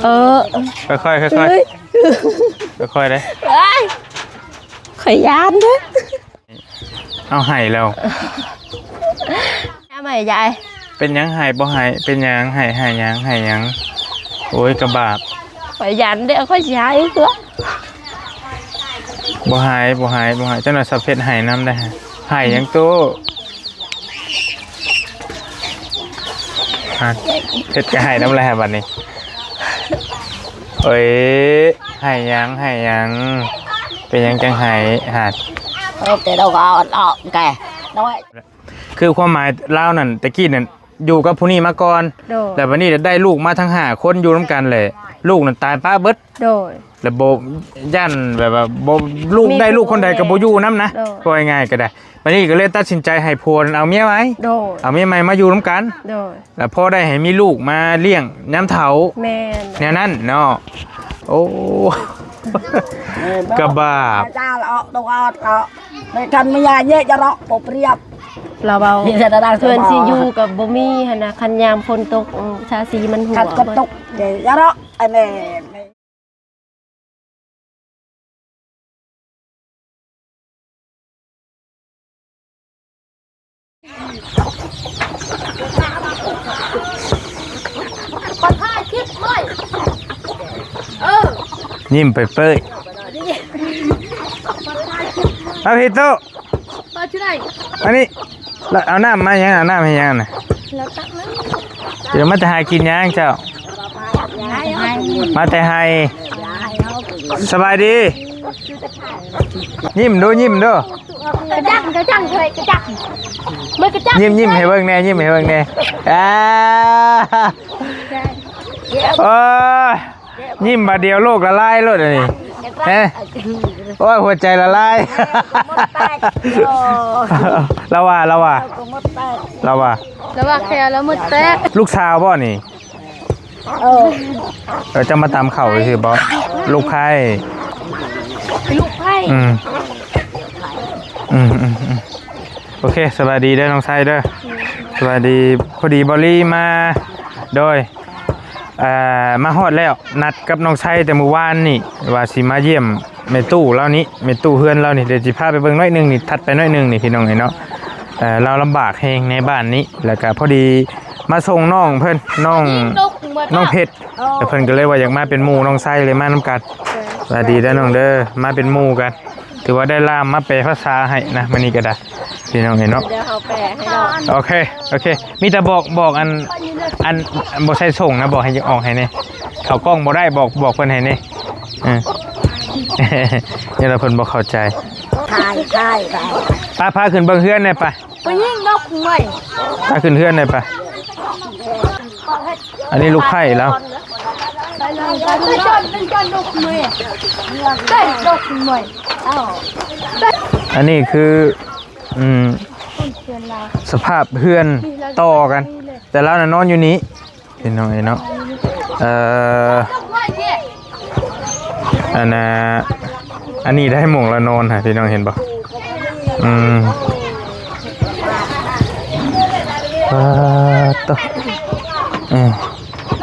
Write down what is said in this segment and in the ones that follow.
ເອີ ຄ່ອຍໆ ຄ່ອຍໆ ເອີຍ ຄ່ອຍໆເດ້ ເອີຍ ຂ້ອຍຢ້ານເດ້. ເອົາ ໄຫ້ແລ້ວ ເອົາໃໝ່ຍາຍ. ເປັນຫຍັງໄຫ້ບໍ່ໄຫ້? ເປັນຫຍັງໄຫ້? ໄຫ້ຫຍັງ? ໄຫ້ຫຍັງ? ໂອ້ຍ ກະບາບ. ຂ້ອຍຢ້ານເດ້ ຂ້ອຍຊິໄຫ້ເພື່ອ. ບໍ່ໄຫ້ ບໍ່ໄຫ້ ບໍ່ໄຫ້. ຈັກໜ່ອຍສາວເພັດໄຫ້ນຳໄດ້. ໄຫ້ຫຍັງຕູ້? ຮະ ເພັດກະໄຫ້ນຳແລ້ວບັດນີ້. ເອີຍ ໄຫ້ຫຍັງ? ໄຫ້ຫຍັງ? ເປັນຫຍັງຈັ່ງໄຫ້? ຮະ ເອີ ແຕ່ເຮົາກໍເອົາອອກແກ ນ້ອຍ. ຄືຄວາມໝາຍລາວນັ້ນ ແຕ່ກີ້ນັ້ນຢູ່ກັບຜູ້ນີ້ມາກ່ອນ ໂດຍ ແລ້ວບັດນີ້ໄດ້ລູກມາທັງຫ້າຄົນຢູ່ນຳກັນແຫຼະ ລູກນັ້ນຕາຍປະເບິດ ໂດຍ ແລ້ວບໍ່ຢ້ານແບບວ່າບໍ່ ລູກ ມີ ໄດ້ລູກຄົນໃດກໍບໍ່ຢູ່ນຳນະ ໂດຍ ເວົ້າງ່າຍໆກໍໄດ້. ບັດນີ້ກໍເລີຍຕັດສິນໃຈໃຫ້ຜົວນັ້ນເອົາເມຍໃໝ່ ໂດຍ ເອົາເມຍໃໝ່ມາຢູ່ນຳກັນ ໂດຍ ແລ້ວພໍໄດ້ໃຫ້ມີລູກມາລ້ຽງຍາມເຖົ້າ ແມ່ນ ແນວນັ້ນເນາະ. ໂອ້ ກະບາບ ລາວເວົ້າ ເພື່ອນຊິຢູ່ກໍບໍ່ມີຫັ້ນນະ ຄັນຍາມຝົນຕົກ ອື ຊາຊີມັນຮົ່ວ ຄັນຝົນຕົກ ເອີ ຢ່າເນາະ ອັນນີ້. ຂ້ອຍຖ່າຍຄລິບໄວ້ ເອີ ຍິ້ມເປີຍໆ ມາພີ້ໂຕ ມາຈຸໄດ ອັນນີ້ ແລ້ວເອົານ້ຳມາຫຍັງ? ເອົານ້ຳໃຫ້ຫຍັງນະ? ລາວຕັກມາ ເຈົ້າມາແຕ່ຫາກິນຫຍັງເຈົ້າ? ມາແຕ່ໄຮ່ ສະບາຍດີ. ຍິ້ມດູ ຍິ້ມດູ ກະຈັກ ກະຈັກ ເຮີ້ຍ ກະຈັກ ເບິ່ງກະຈັກ ຍິ້ມ ຍິ້ມໃຫ້ເບິ່ງແດ່ ຍິ້ມໃຫ້ເບິ່ງແດ່. ອ່າ ໂອ້ຍ ຍິ້ມບາດດຽວໂລກລະລາຍໂລດອັນນີ້ ຮະ ໂອ້ຍ ຫົວໃຈລະລາຍ. ລາວວ່າ ລາວວ່າ ລາວວ່າ ລາວວ່າແຂ້ວລາວໝົດແຕກ. ລູກສາວບໍ່ນີ້? ເອີ ເອີ ເຈົ້າມາຕຳເຂົ້າຊື່ບໍ່? ລູກໃພ້ ລູກໃພ້ ອືມ ອືມ ອືມ ອືມ ໂອເຄ ສະບາຍດີເດີນ້ອງໄຊເດີ ສະບາຍດີ. ພໍດີບອລລີມາ ໂດຍ ເອີ ມາຮອດແລ້ວ ນັດກັບນ້ອງໄຊແຕ່ມື້ວານນີ້ ວ່າຊິມາຢ້ຽມແມ່ຕູ້ລາວນີ້ ແມ່ຕູ້ເຮືອນລາວນີ້ ດຽວຊິພາໄປເບິ່ງໜ້ອຍໜຶ່ງນີ້ ຖັດໄປໜ້ອຍໜຶ່ງນີ້ ພີ່ນ້ອງເອີຍເນາະ. ເອີ ລາວລຳບາກແຮງໃນບ້ານນີ້ ແລ້ວກະພໍດີມາສົ່ງນ້ອງເພິ່ນ ນ້ອງ ນ້ອງເພັດ ແລ້ວເພິ່ນກໍເລີຍວ່າຢາກມາເປັນໝູ່ນ້ອງໄຊ ເລີຍມານຳກັນ. ສະບາຍດີເດີນ້ອງເດີ ມາເປັນໝູ່ກັນ ຖືວ່າໄດ້ລ່າມມາແປພາສາໃຫ້ນະ ມື້ນີ້ກໍໄດ້ ພີ່ນ້ອງເອີຍເນາະ. ດຽວເຮົາແປໃຫ້ເນາະ. ໂອເຄ ໂອເຄ ມີແຕ່ບອກ ບອກອັນ ອັນບໍ່ໃສ່ສົ່ງນະ ບອກໃຫ້ອອກໃຫ້ແດ່ ເຂົ້າກ້ອງບໍ່ໄດ້ ບອກ ບອກເພິ່ນໃຫ້ແດ່. ເອີ ຢ້ານວ່າເພິ່ນບໍ່ເຂົ້າໃຈ. ຖ່າຍ ຖ່າຍ ຖ່າຍ ໄປ ພາຂຶ້ນເບິ່ງເຮືອນແດ່ ໄປ. ໄປຍິງນົກໃໝ່ ພາຂຶ້ນເຮືອນແດ່ ໄປ. ອັນນີ້ລູກໃພ້ລາວ ໄປເລີຍ ໄປເລີຍ ໄປເລີຍ ໄປເລີຍ ນົກໃໝ່ ໄປນົກໃໝ່. ອັນນີ້ຄື ອືມ ສະພາບເຮືອນຕໍ່ກັນ ແຕ່ລາວນະນອນຢູ່ນີ້ ພີ່ນ້ອງເອີຍເນາະ. ເອີ ອັນນ່າ ອັນນີ້ໄດ້ໝ່ອງລະນອນຫັ້ນ ພີ່ນ້ອງເຫັນບໍ່? ອືມ ປາດໂຕ ອືມ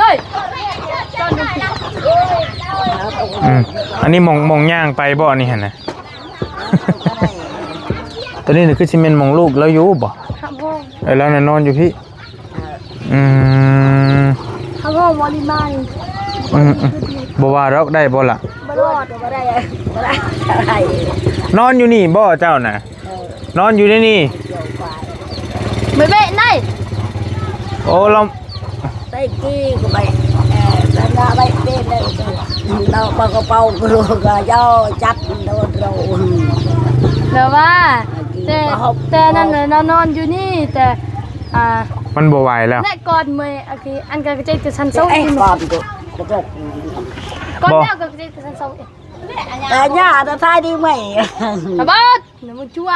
ອືມ ອັນນີ້ໝ່ອງ ໝ່ອງຍ່າງໄປບໍ່ ອັນນີ້ຫັ້ນນະ? ໂຕນີ້ຄືຊິແມ່ນໝ່ອງລູກລາວຢູ່ບໍ່? ເອີ ລາວນະນອນຢູ່ພີ້. ອືມ ເຂົາເວົ້າບໍ່ໄດ້ມານີ້ ອືມ ອືມ ບໍ່ວ່າດອກ ໄດ້ບໍ່ລະ? ບໍ່ລອດ ບໍ່ໄດ້ ບໍ່ໄດ້ ນອນຢູ່ນີ້ບໍ່ເຈົ້ານະ? ເອີ ນອນຢູ່ໃນນີ້ ໄປເບະໄດ້. ໂອ້ ລາວ ໄດ້ກີ້ກໍໄປ ເອີ ໄປເບະໄດ້ ລາວປາກະເປົາກໍກໍເຈົ້າຈັບໂດດເຮົາ ແລ້ວວ່າ ແຕ່ ແຕ່ນັ້ນນະ ນອນຢູ່ນີ້ ແຕ່ ອ່າ ມັນບໍ່ໄຫວແລ້ວ ແລະ ກ່ອນເມື່ອຍ ອັນກະເຈັບກະຊັນຊົງ ເອະ ກ່ອນກະ ກະຈົກ ກ່ອນແລ້ວກະເຈັບກະຊັນຊົງ ເອະ ແຕ່ຍ່ານະ ທ້າຍດີເມື່ອຍ ກະເບິດ ນະ ມັນຈົວ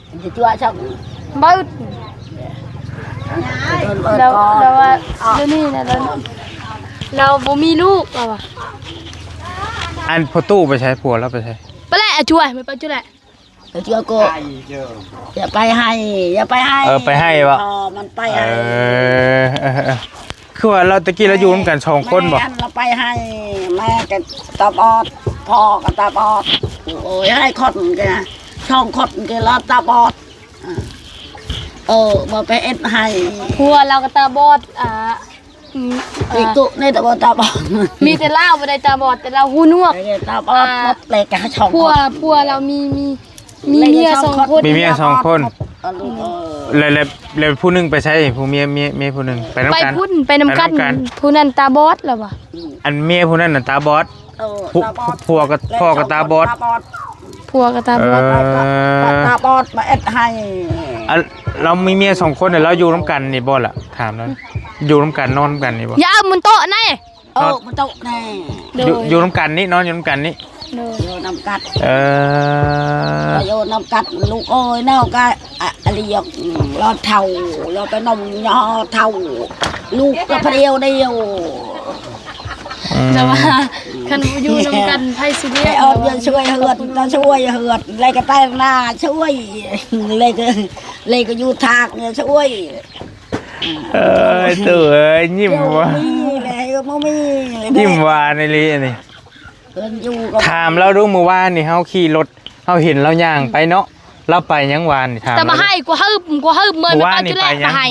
ມັນຈະຈົວຊ້ຳ ເບິດ ແລ້ວ ແລ້ວວ່າ ດຽວນີ້ນະ ລາວ ລາວບໍ່ມີລູກ ລາວວ່າ ອັນພໍ່ຕູ້ໄປໃສ? ຜົວລາວໄປໃສ? ໄປແຫຼະ ອາ ຈົວ ມັນໄປຈຸແຫຼະ. ເຈົ້າກໍຢ່າໄປໃຫ້ ຢ່າໄປໃຫ້ ເອີ ໄປໃຫ້ບໍ່? ເອີ ມັນໄປໃຫ້ ເອີ ເອີ ເອີ ຄືວ່າລາວ ແຕ່ກີ້ລາວຢູ່ນຳກັນສອງຄົນບໍ່? ແມ່ນ ລາວໄປໃຫ້ ແມ່ກໍຕາບອດ ພໍ່ກໍຕາບອດ. ໂອ້ຍ ໃຫ້ຄົນກໍ ສອງຄົນກໍລາວຕາບອດ. ເອີ ບໍ່ໄປເຮັດໃຫ້ ຜົວລາວກໍຕາບອດ. ອ່າ ອືມ ອີກຕຸນີ້ຕາບອດ ຕາບອດ ມີແຕ່ລາວບໍ່ໄດ້ຕາບອດ ແຕ່ລາວຫູໜວກ. ເອີ ຕາບອດ ອ່າ ໝົດເລີຍ ກໍສອງຄົນ. ຜົວ ຜົວລາວມີ ມີ ມີເມຍສອງຄົນ ມີເມຍສອງຄົນ. ເອີ ລູກເອີຍ ແລ້ວ ແລ້ວ ແລ້ວຜູ້ໜຶ່ງໄປໃສ? ຜູ້ເມຍ ເມຍ ເມຍຜູ້ໜຶ່ງໄປນຳກັນ ໄປພຸ້ນ ໄປນຳກັນ. ໄປນຳກັນ ຜູ້ນັ້ນຕາບອດແລ້ວວ່າ ອືມ ອັນເມຍຜູ້ນັ້ນນະຕາບອດ. ເອີ ຜົວ ຕາບອດ ຜົວກໍ ແລະ ພໍ່ກໍຕາບອດ ສອງຄົນຕາບອດ. ຜົວກໍຕາບອດ ເອີ ຕາບອດ ມາເຮັດໃຫ້. ອັນ ລາວມີເມຍສອງຄົນ ແລ້ວລາວຢູ່ນຳກັນນີ້ບໍ່ລະ? ຖາມລາວ ຢູ່ນຳກັນ ນອນນຳກັນນີ້ບໍ່? ຢ່າເອົາມັນໂຕະແນ່. ເອີ ນອນ ມັນໂຕະແນ່. ໂດຍ ຢູ່ ຢູ່ນຳກັນນີ້ ນອນຢູ່ນຳກັນນີ້. ໂດຍ ຢູ່ນຳກັນ. ເອີ ຢູ່ນຳກັນ ລູກເອີຍ. ແນວກໍ ອະ ອາລີ ລາວເຖົ້າ ລາວໄປນົມຍໍເຖົ້າ ລູກກໍພະດຽວດຽວ. ອືມ ແຕ່ວ່າຄັນບໍ່ຢູ່ນຳກັນ ໃຜຊິລ້ຽງ? ໄປອອກເຮືອນຊ່ວຍເຮືອນ ຕ້ອງຊ່ວຍເຮືອນ ແລ້ວກໍໄປນາຊ່ວຍ ແລ້ວກໍ ແລ້ວກໍຢູ່ທາກຊ່ວຍ. ເອີຍ ຕູ້ເອີຍ ຍິ້ມວ່າ ບໍ່ມີແຫຼະ ບໍ່ມີ. ຍິ້ມຫວານອີ່ຫຼີອັນນີ້. ເພິ່ນຢູ່ກໍ ຖາມລາວດູ ມື້ວານນີ້ເຮົາຂີ່ລົດ ເຮົາເຫັນລາວຍ່າງໄປເນາະ. ລາວໄປຫຍັງວານນີ້? ຖາມ ແຕ່ມາໃຫ້ ລາວດູ ກວ່າຫຶບ ກວ່າຫຶບເມີນ ມາປາຈຸແລກ ໄປຫຍັງ? ມາໃຫ້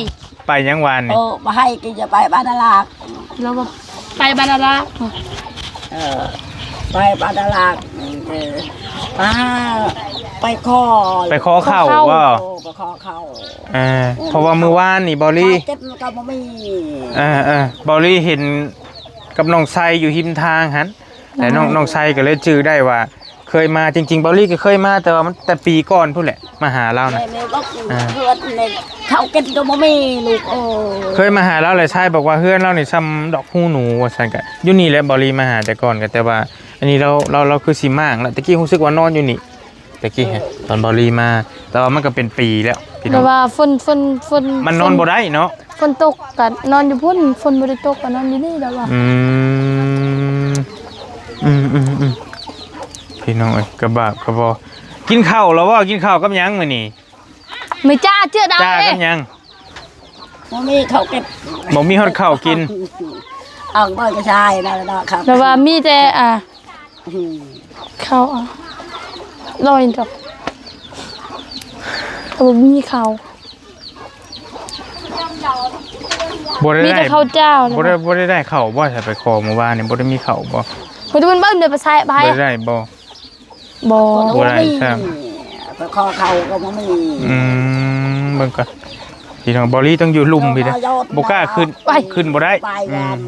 ໄປຫຍັງວານນີ້? ເອີ ມາໃຫ້ກໍຈະໄປບ້ານນາລາກ. ລາວວ່າໄປບ້ານນາລາກ. ເອີ ໄປບ້ານນາລາກ. ເອີ ໄປ ໄປຂໍ ໄປຂໍເຂົ້າ ຂໍເຂົ້າ ບໍ່? ເອີ ໄປຂໍເຂົ້າ. ເອີ ເອີ ເພາະວ່າມື້ວານນີ້ ເບົາລີ ເຂົ້າເກັບກໍບໍ່ມີ. ເອີ ເອີ ເບົາລີເຫັນກັບນ້ອງໄຊຢູ່ຮິມທາງຫັ້ນ. ແລ້ວນ້ອງ ນ້ອງໄຊກໍເລີຍຈື່ໄດ້ວ່າເຄີຍມາ. ຈິງໆ ເບົາລີກໍເຄີຍມາ ແຕ່ວ່າມັນແຕ່ປີກ່ອນພຸ້ນແຫຼະ ມາຫາລາວນະ. ແມ່ນ ເອີ ເຮືອນໃນເຂົ້າກິນກໍບໍ່ມີ ລູກເອີຍ. ເຄີຍມາຫາລາວແຫຼະ ຊາຍບອກວ່າເຮືອນລາວນີ້ຊ່ຳດອກຫູໜູ ວ່າຊັ້ນ. ກະຢູ່ນີ້ແຫຼະ ເບົາລີມາຫາແຕ່ກ່ອນ. ກະແຕ່ວ່າອັນນີ້ລາວ ລາວ ລາວຄືຊິມ້າງລະ. ແຕ່ກີ້ຮູ້ສຶກວ່ານອນຢູ່ນີ້ ແຕ່ກີ້ ເອີ ຕອນເບົາລີມາ ແຕ່ວ່າມັນກໍເປັນປີແລ້ວ ພີ່ນ້ອງ. ແຕ່ວ່າຝົນ ຝົນ ຝົນ ມັນນອນບໍ່ໄດ້ເນາະ. ຝົນຕົກກໍນອນຢູ່ພຸ້ນ ຝົນບໍ່ໄດ້ຕົກກໍນອນຢູ່ນີ້ແຫຼະວ່າ. ອືມ ອືມ ອືມ ອືມ ພີ່ນ້ອງເອີຍ ກະບາບກະບໍ່. ກິນເຂົ້າແລ້ວບໍ່? ກິນເຂົ້າກັບຫຍັງມື້ນີ້? ມື້ຈ້າເຈື່ອດາ ຈ້າກັບຫຍັງ? ບໍ່ມີເຂົ້າເກັບ ບໍ່ມີຮອດເຂົ້າກິນ. ເອົາເບິ່ງກະຊາຍນະເນາະ ແບບວ່າມີແຕ່ ອ່າ ອືມ ເຂົ້າ ອາ ລອຍດອກ ບໍ່ມີເຂົ້າ. ບໍ່ໄດ້ ມີແຕ່ເຂົ້າເຈົ້າ. ບໍ່ໄດ້ ບໍ່ໄດ້ໄດ້ເຂົ້າບໍ່? ໄປຂໍມື້ວານນີ້ບໍ່ໄດ້ມີເຂົ້າບໍ່? ບໍ່ໄດ້ ມັນເບິ່ງເດີ ໄປໃຊ້ ໄປ ບໍ່ໄດ້ບໍ່? ບໍ່ ບໍ່ໄດ້ຊ້ຳ ໄປຂໍເຂົ້າກໍບໍ່ມີ. ອືມ ເບິ່ງກ່ອນ ພີ່ນ້ອງ. ເບົາລີຕ້ອງຢູ່ລຸ່ມພີ້ເດີ ບໍ່ກ້າຂຶ້ນ ໄປ ຂຶ້ນບໍ່ໄດ້. ອືມ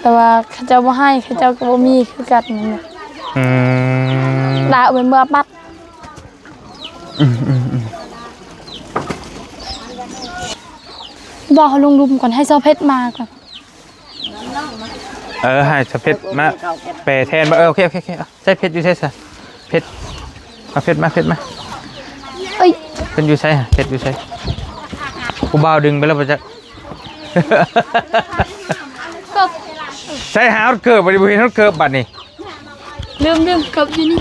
ແຕ່ວ່າເຂົາເຈົ້າບໍ່ໃຫ້ ເຂົາເຈົ້າກໍບໍ່ມີຄືກັນນັ້ນນະ. ອືມ ລາວເອົາໄປເມືອປັດ. ອືມ ອືມ ອືມ ບໍ່ ເຮົາລົງລຸ່ມກ່ອນ ໃຫ້ຊາວເພັດມາກ່ອນ. ເອີ ໃຫ້ສະເພັດມາແປແທນ. ເອີ ໂອເຄ ໂອເຄ ໂອເຄ. ໃຊ້ເພັດຢູ່ໃສຊະ? ເພັດ ເອົາເພັດມາ ເພັດມາ. ເອີຍ ເພິ່ນຢູ່ໃສ? ເພັດຢູ່ໃສ? ຜູ້ບ່າວດຶງໄປແລ້ວບໍ່ຈັກ. ໃສ່ຫາຮອດເກີບ ບໍ່ເຫັນຮອດເກີບບັດນີ້. ລືມ ລືມ ເກີບຢູ່ນີ້.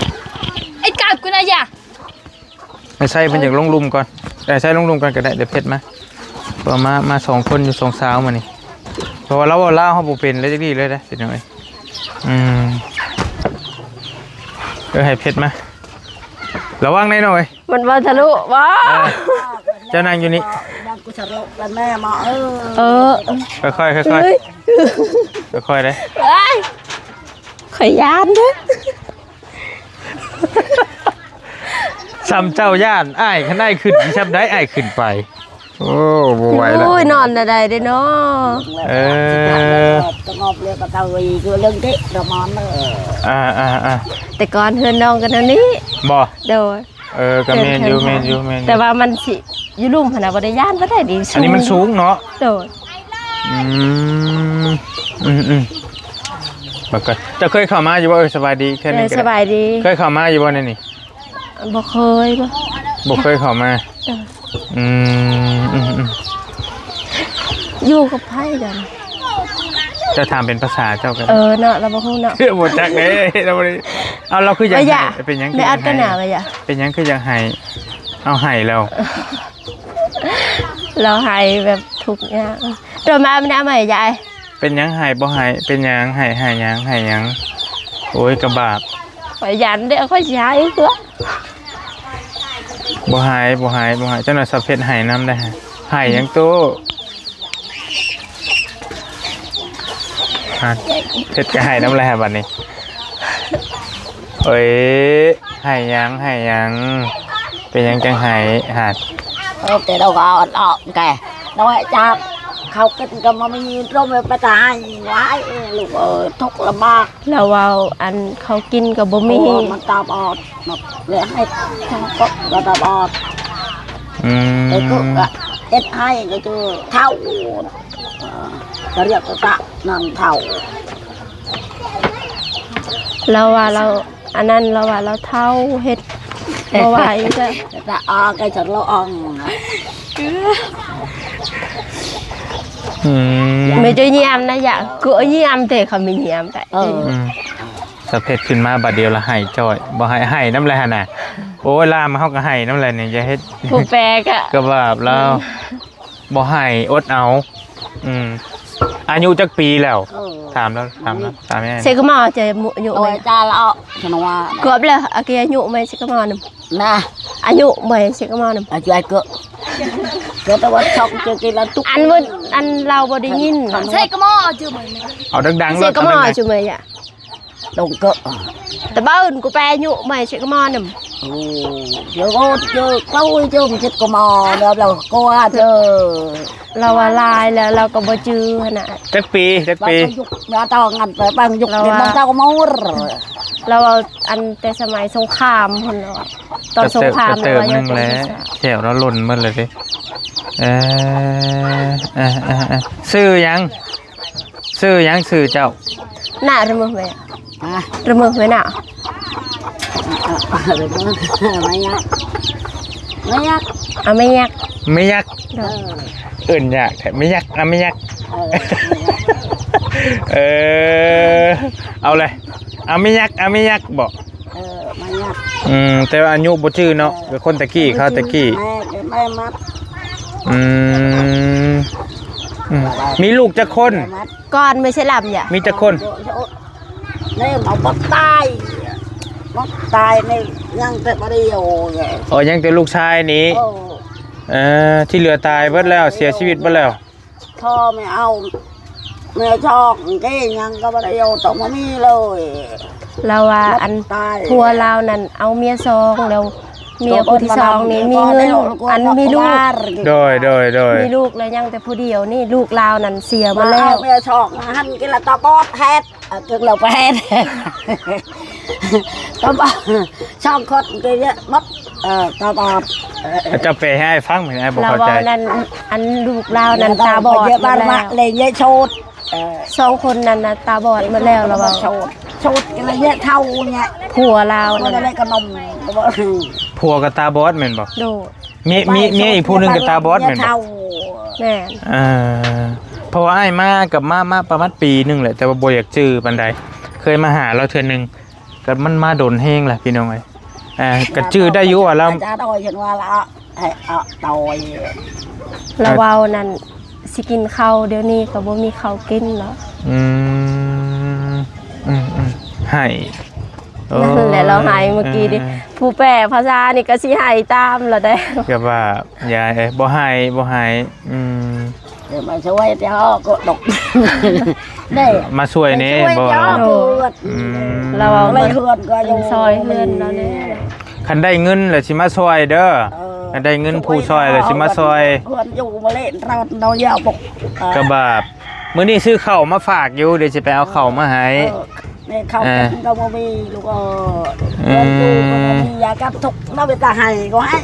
ໄອ້ກາບກູນາຢາ. ໄອ້ໄຊເພິ່ນຢາກລົງລຸ່ມກ່ອນ ໄອ້ໄຊລົງລຸ່ມກ່ອນກໍໄດ້ ດຽວເພັດມາ. ເພາະວ່າມາ ມາສອງຄົນຢູ່ສອງສາວມື້ນີ້ ເພາະວ່າລາວເວົ້າລາວເຮົາບໍ່ເປັນເລີຍຈັກດີ້ເລີຍເດ້ ພີ່ນ້ອງເອີຍ. ອືມ ເອີ ໃຫ້ເພັດມາ ລະວັງໄດ໋ນ້ອງເອີຍ. ມັນເວົ້າທະລຸບໍ່? ເອີ ເຈົ້ານັ່ງຢູ່ນີ້ ເອີ ຄ່ອຍໆ ຄ່ອຍໆ ເອີຍ ຄ່ອຍໆເດ້. ເອີຍ ຂ້ອຍຢ້ານເດ້. ສ່ຳເຈົ້າຢ້ານອ້າຍ ຄັນອ້າຍຂຶ້ນຊິຊ່ຳໃດ ອ້າຍຂຶ້ນໄປ. ໂອ້ ບໍ່ໄຫວແລ້ວ. ໂອ້ຍ ນອນແນວໃດເດ້ເນາະ. ເອີ ສະຫງົບແລ້ວກໍເຕີອີກເລື່ອງເຕະປະມານເດີ. ອ່າໆໆ ແຕ່ກ່ອນເຮືອນນ້ອງກໍແນວນີ້. ບໍ່? ໂດຍ. ເອີ ກໍແມ່ນຢູ່ ແມ່ນຢູ່ ແມ່ນຢູ່ ແຕ່ວ່າມັນຊິຢູ່ລຸ່ມຫັ້ນນະ ບໍ່ໄດ້ຢ້ານປານໃດເດ. ອັນນີ້ມັນສູງເນາະ. ໂດຍ. ອືມ ອືມໆ ເບິ່ງກ່ອນ ເຈົ້າເຄີຍເຂົ້າມາຢູ່ບໍ່? ເອີ ສະບາຍດີ ເຄີຍ ເອີ ສະບາຍດີ ເຄີຍເຂົ້າມາຢູ່ບໍ່ໃນນີ້? ບໍ່ເຄີຍ ບໍ່ ບໍ່ເຄີຍເຂົ້າມາ. ເອີ ອືມ ອືມໆ ຢູ່ກັບໃຜກັນ? ເຈົ້າຖາມເປັນພາສາເຈົ້າກໍໄດ້. ເອີເນາະ ລາວບໍ່ຮູ້ເນາະ ບໍ່ຈັກເດ້ ລາວບໍ່ໄດ້. ເອົາ ລາວຄືຢາກໄຫ້ ເປັນຫຍັງຄືຢາກໄຫ້? ເປັນຫຍັງຄືຢາກໄຫ້? ເອົາ ໄຫ້ແລ້ວ. ລາວໄຫ້ແບບທຸກຢ່າງ ໂຕມາມັນເອົາມາໃຫ້ຍາຍ. ເປັນຫຍັງໄຫ້ບໍ່ໄຫ້? ເປັນຫຍັງໄຫ້? ໄຫ້ຫຍັງ? ໄຫ້ຫຍັງ? ໂອ້ຍ ກະບາບ. ຂ້ອຍຢ້ານເດ້ ຂ້ອຍຊິໄຫ້ເພື່ອ. ບໍ່ໄຫ້ ບໍ່ໄຫ້ ບໍ່ໄຫ້. ເຈົ້າໜ້າສາວເພັດໄຫ້ນຳໄດ໋. ໄຫ້ຫຍັງຕູ້? ຮະ ເພັດກະໄຫ້ນຳແຫຼະບັດນີ້. ເອີຍ ໄຫ້ຫຍັງ? ໄຫ້ຫຍັງ? ເປັນຫຍັງຈັ່ງໄຫ້? ຮະ ເອີ ແຕ່ເຮົາກໍອ່ອນອອກແກ ນ້ອຍຈັກ ເຂົ້າກິນກໍບໍ່ມີ ລົມໄປຕາຍ ວ້າຍ ເອີຍ ລູກເອີຍ ທຸກລຳບາກ. ລາວເວົ້າ ອັນເຂົ້າກິນກໍບໍ່ມີ ມັນຕາບອດ ແລະ ໃຫ້ທັງຄົນກໍຕາບອດ. ອືມ ແຕ່ກໍເຮັດໃຫ້ກໍຄືເຖົ້າ ກໍຮຽກວ່າຕະນຳເຖົ້າ. ລາວວ່າລາວ ອັນນັ້ນລາວວ່າລາວເຖົ້າ ເຮັດບໍ່ໄຫວແລ້ວ. ຕາອອກໄກຈະລອງ. ອືມ ແມ່ຈະຢ້ຽມນະ ຢາກກະຢ້ຽມແຕ່ເຂົາມີຢ້ຽມໄດ້. ເອີ ອືມ ສະເພັດຂຶ້ນມາບາດດຽວລະໄຫ້ຈ້ອຍ ບໍ່ໄຫ້ ໄຫ້ນຳແຫຼະຫັ້ນນະ. ໂອ້ຍ ລາມເຮົາກະໄຫ້ນຳແຫຼະນີ້ ຢ່າເຮັດ ຜູ້ແປກະ ກະບາບລາວ. ອືມ ບໍ່ໃຫ້ ອົດເອົາ. ອືມ ອາຍຸຈັກປີແລ້ວ? ເອີ ຖາມລາວ ຖາມລາວ ຖາມແມ່. ເຊກະໝໍຈະອາຍຸ ໂອ້ຍ ແມ່ ຈາລະ ເກືອບແລ້ວ. ອາກິອາຍຸແມ່ເຊກະໝໍນຳ ນະ ອາຍຸແມ່ເຊກະໝໍນຳ ອາຍຸໄອເກີ ເກີດແຕ່ວ່າຊອກເຈີກິນລະຕຸກ ອັນວ່າ ອັນລາວບໍ່ໄດ້ຍິນ. ເຊກະໝໍຈະແມ່ ເອົາດັງໆ ເຊກະໝໍຈະແມ່ ດອງເກີ ຕະເບີນກູແປຍຸໄມເຊກະມອນຳ. ໂອ້ ເຈີໂກດເຈີໂກຍເຈີເຈັດກະມອນ ແລ້ວກໍວ່າເຈີ ລາວວ່າຫຼາຍແລ້ວ ລາວກໍບໍ່ຈື່ຫັ້ນນະ. ຈັກປີ ຈັກປີ? ວ່າຕ້ອງອັນໄປບັງຍຸກ ລາວວ່າ ເປັນເຈົ້າກໍມອນ ລາວວ່າອັນແຕ່ສະໄໝສົງຄາມພຸ້ນ ລາວວ່າຕອນສົງຄາມ ກະເຕີບໜຶ່ງແຫຼະ ແຂ້ວລາວຫຼົ່ນໝົດແລ້ວເດ້. ເອີ ເອີ ເອີ ເອີ ຊື່ຫຍັງ? ຊື່ຫຍັງ? ຊື່ເຈົ້າ? ນະ ຣະເມີແມ່ ຮະ ຣະເມີແມ່ນະ ມາຍັກ ມາຍັກ ອາ ແມ່ຍັກ ແມ່ຍັກ ໂດຍ ເອີ້ນຍາກແທ້ ແມ່ຍັກ ອາ ແມ່ຍັກ ເອີ ເອີ ເອົາເລີຍ ອາ ແມ່ຍັກ ອາ ແມ່ຍັກບໍ? ເອີ ມາຍັກ ອືມ ແຕ່ວ່າອາຍຸບໍ່ຈື່ເນາະ ເອີ ແຕ່ຄົນແຕ່ກີ້ ເຂົາແຕ່ກີ້ ແມ່ ແມ່ມັດ ອືມ ອືມ ມີລູກຈັກຄົນ? ກ່ອນໄມ່ໃຊ່ລຳຢະ ມີຈັກຄົນ? ນີ້ເອົາບັກຕາຍ ບັກຕາຍນີ້ຍັງແຕ່ຜູ້ດຽວ. ອໍ ຍັງແຕ່ລູກຊາຍນີ້ ເອີ ເອີ ທີ່ເຫຼືອຕາຍເບິດແລ້ວ ເສຍຊີວິດເບິດແລ້ວ. ພໍ່ແມ່ເອົາ ແມ່ຊອກເກຫຍັງກໍບໍ່ໄດ້ເອົາ ຕ້ອງບໍ່ມີເລີຍ. ລາວວ່າອັນຜົວລາວນັ້ນເອົາເມຍສອງແລ້ວ ເມຍຜູ້ທີສອງນີ້ມີເງິນ ອັນມີລູກ ໂດຍ ໂດຍ ໂດຍ ມີລູກແລ້ວຍັງແຕ່ຜູ້ດຽວນີ້ ລູກລາວນັ້ນເສຍໝົດແລ້ວ. ເອົາເມຍສອງຫັ້ນກິນລະຕາບອດແທ້ ເອົາເກີກແລ້ວໄປແທ້ ຕາບອດ ສອງຄົນກໍເຍອະໝົດ ເອີ ຕາບອດ. ເຈົ້າແປໃຫ້ອ້າຍຟັງ ອ້າຍບໍ່ເຂົ້າໃຈ. ລາວເວົ້ານັ້ນ ອັນລູກລາວນັ້ນຕາບອດໝົດແລ້ວ ເລີຍໂສດ ເອີ ສອງຄົນນັ້ນນະຕາບອດໝົດແລ້ວ ລາວວ່າ ໂສດ ໂສດກັນລະເຍອະເທົ່ານີ້ ຜົວລາວນັ້ນ ຜົວລາວກໍໜຸ່ມ ຜົວກໍຕາບອດແມ່ນບໍ່? ໂດຍ ເມຍ ເມຍ ເມຍອີກຜູ້ໜຶ່ງກໍຕາບອດແມ່ນບໍ່? ແມ່ນ ເອີ ເພາະວ່າອ້າຍມາກັບ ມາ ມາປະມານປີໜຶ່ງແຫຼະ ແຕ່ວ່າບໍ່ຢາກຈື່ປານໃດ ເຄີຍມາຫາລາວເທື່ອໜຶ່ງ ກໍມັນມາດົນແຮງແຫຼະພີ່ນ້ອງເອີຍ. ອ່າ ກໍຈື່ໄດ້ຢູ່ວ່າລາວ ອາຈານອ້ອຍເຫັນວ່າລາວໃຫ້ເອົາຕໍ່ ລາວເວົ້ານັ້ນ ຊິກິນເຂົ້າ ດຽວນີ້ກໍບໍ່ມີເຂົ້າກິນແລ້ວ. ອືມ ອືມ ອືມ ໄຫ້ ນັ້ນແຫຼະ ໂອ້ຍ ລາວໄຫ້ມື້ກີ້ນີ້ ເອີ ຜູ້ແປພາສານີ້ກໍຊິໄຫ້ຕາມລະໄດ໋. ກໍວ່າ ຍາຍເອີຍ ບໍ່ໃຫ້ ບໍ່ໃຫ້ ອືມ ເອີ ມາຊ່ວຍແຕ່ເຮົາກໍດົກ ເດ້ ມາຊ່ວຍແດ່ ມາຊ່ວຍ ບໍ່ ແຕ່ເຮົາກໍ ອືມ ລາວເອົາມາ ເຮືອນກໍຢູ່ ຊ່ອຍເຮືອນລາວແດ່. ຄັນໄດ້ເງິນແລ້ວຊິມາຊ່ວຍເດີ ເອີ ຄັນໄດ້ເງິນຜູ້ຊ່ວຍແລ້ວຊິມາຊ່ວຍ ເຮືອນຢູ່ມາເລນເຮົາເນາະ ຢ່າປົກ ເອີ ກະບາບ ມື້ນີ້ຊື້ເຂົ້າມາຝາກຢູ່ ດຽວຊິໄປເອົາເຂົ້າມາໃຫ້ ເອີ ແມ່ເຂົ້າ ເອີ ກໍບໍ່ມີລູກເອີຍ ເອີ ເຮືອນຢູ່ກໍບໍ່ມີ ຢາກັບທຸກນຳ ເວລາໃຫ້ກໍໃຫ້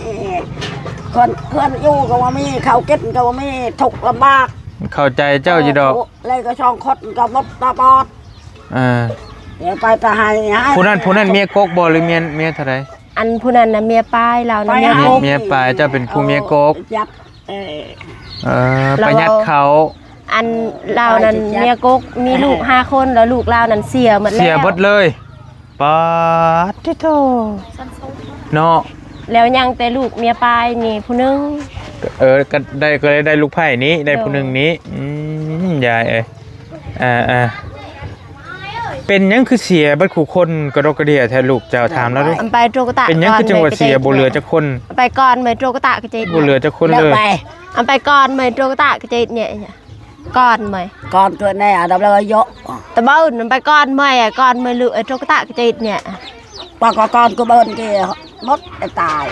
ເຮືອນ ເຮືອນຢູ່ກໍບໍ່ມີ ເຂົ້າກິນກໍບໍ່ມີ ທຸກລຳບາກ ເຂົ້າໃຈເຈົ້າຢູ່ດອກ ເອີ ແລ້ວກໍສອງຄົນກໍໝົດຕາບອດ ເອີ ດຽວໄປຕາໃຫ້ ໃຫ້ ຜູ້ນັ້ນ ຜູ້ນັ້ນເມຍກົກບໍ່ ຫຼືເມຍ ເມຍເທົ່າໃດ? ອັນຜູ້ນັ້ນນະເມຍປາຍ ລາວນະເມຍກົກ ເມຍປາຍ ເຈົ້າເປັນຜູ້ເມຍກົກ ເອີ ຈັບ ເອີ ເອີ ປະຢັດເຂົາ ອັນລາວນັ້ນເມຍກົກ ມີລູກຫ້າຄົນ ແລ້ວລູກລາວນັ້ນເສຍໝົດແລ້ວ ເສຍເບິດເລີຍ ປາດຕິໂທ ເນາະ ແລ້ວຍັງແຕ່ລູກເມຍປາຍນີ້ຜູ້ໜຶ່ງ ເອີ ກໍໄດ້ ກໍເລີຍໄດ້ລູກໃພ້ນີ້ ໄດ້ຜູ້ໜຶ່ງນີ້. ໂດຍ ອືມ ຍາຍເອີຍ ອ່າໆ ເປັນຫຍັງຄືເສຍເບິດຄູ່ຄົນກະດົກກະເດຍແທ້ລູກເຈົ້າ? ຖາມລາວດູ ໄປໂຕກະຕະ ເປັນຫຍັງຄືຈັ່ງວ່າເສຍ ບໍ່ເຫຼືອຈັກຄົນ? ໄປກ່ອນ ໄປໂຕກະຕະກະຈິດ ບໍ່ເຫຼືອຈັກຄົນເລີຍ. ໄປກ່ອນ ໄປໂຕກະຕະກະຈິດນີ້ ກ່ອນໄໝ ກ່ອນເກີດແນ່ ອັນດັບແລ້ວເຍາະ ຕະເບິ່ນໄປກ່ອນໄໝ ກ່ອນໄໝ ຫຼື ໄອ້ໂຕກະຕະກະຈິດນີ້ ປາກກະກອນກະເບິ່ນເກໝົດຕາຍ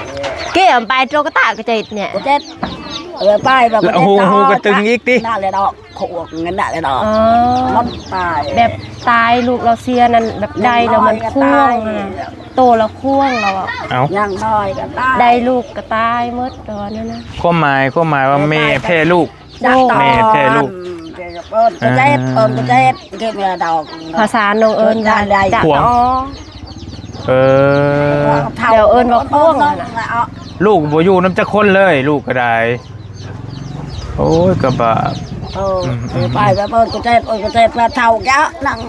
ເກໄປໂຕກະຕະກະຈິດນີ້ ກະຈິດ ເອີ ໄປແບບ ແລ້ວຫູ ຫູກະຕຶງອີກຕິ ນັ້ນແຫຼະດອກ ຂວງນັ້ນແຫຼະດອກ ອໍ ມັນຕາຍ ແບບຕາຍ ລູກລາວເສຍນັ້ນ ແບບໄດ້ແລ້ວມັນຂວງ ຕາຍ ໂຕລາວຂວງແລ້ວ ເອົ້າ ຢ່າງນ້ອຍກະຕາຍ ໄດ້ລູກກະຕາຍໝົດ ແບບນັ້ນນະ ຄວາມໝາຍ ຄວາມໝາຍວ່າແມ່ແພ້ລູກ ໂດຍ ແມ່ແພ້ລູກ ເອີ້ນກະເຈັດ ອ່າ ເອີ້ນກະເຈັດ ເຈັດແມ່ດອກ ພາສານ້ອງເອີ້ນວ່າຈະ ຂວງ ເອີ ແລ້ວເອີ້ນວ່າຂວງ ລູກບໍ່ຢູ່ນຳຈັກຄົນເລີຍ ລູກກໍໄດ້ ໂອ້ຍ ກະບາບ ເອີ ອືມ ໄປແບບເອີ້ນກະເຈັດ ເອີ້ນກະເຈັດ ແລ້ວເຖົ້າແກ່ນັ້ນ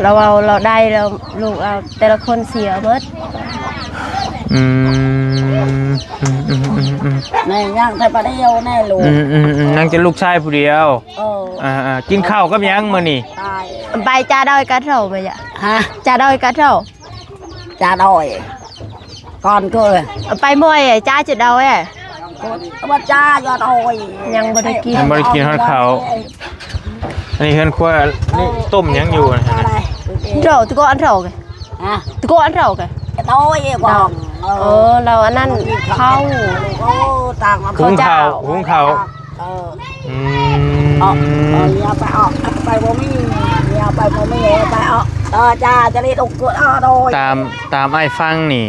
ລາວເວົ້າລາວໄດ້ແລ້ວ ລູກລາວແຕ່ລະຄົນເສຍໝົດ ອືມ ອືມໆໆໆ ໃນຍັງແຕ່ປາດດຽວແນ່ລູກ ອືມໆໆ ຍັງແຕ່ລູກຊາຍຜູ້ດຽວ ເອີ ອ່າໆ ກິນເຂົ້າກັບຫຍັງມື້ນີ້? ຕາຍ ໄປຈາດອຍກະເທົາໄປຍະ ຮະ ຈາດອຍກະເທົາ ຈາດອຍ ກ່ອນເກີ ໄປມວຍ ຈາຈະດອຍ ວ່າຈາຍອດອຍ ຍັງບໍ່ໄດ້ກິນ ຍັງບໍ່ໄດ້ກິນຮອດເຂົ້າ ອັນນີ້ເຮືອນຄົວ ນີ້ຕົ້ມຫຍັງຢູ່ນະ? ເທົາ ຕະໂກອັນເທົາ ຮະ ຕະໂກອັນເທົາ ກະໂດຍກອງ ເອີ ເອີ ລາວອັນນັ້ນ ເຂົ້າ ໂອ້ ຕ່າງມາ ຫຸງເຂົ້າ ເຂົ້າ ຫຸງເຂົ້າ ເອີ ອືມ ເອົາ ເອົາ ເອົາໄປ ເອົາໄປ ບໍ່ມີ ເອົາໄປ ບໍ່ມີ ເອົາໄປ ເອົາ ເອີ ຈ້າ ຈະໄດ້ຕົກກວດ ເອົາໂດຍ ຕາມ ຕາມອ້າຍຟັງນີ້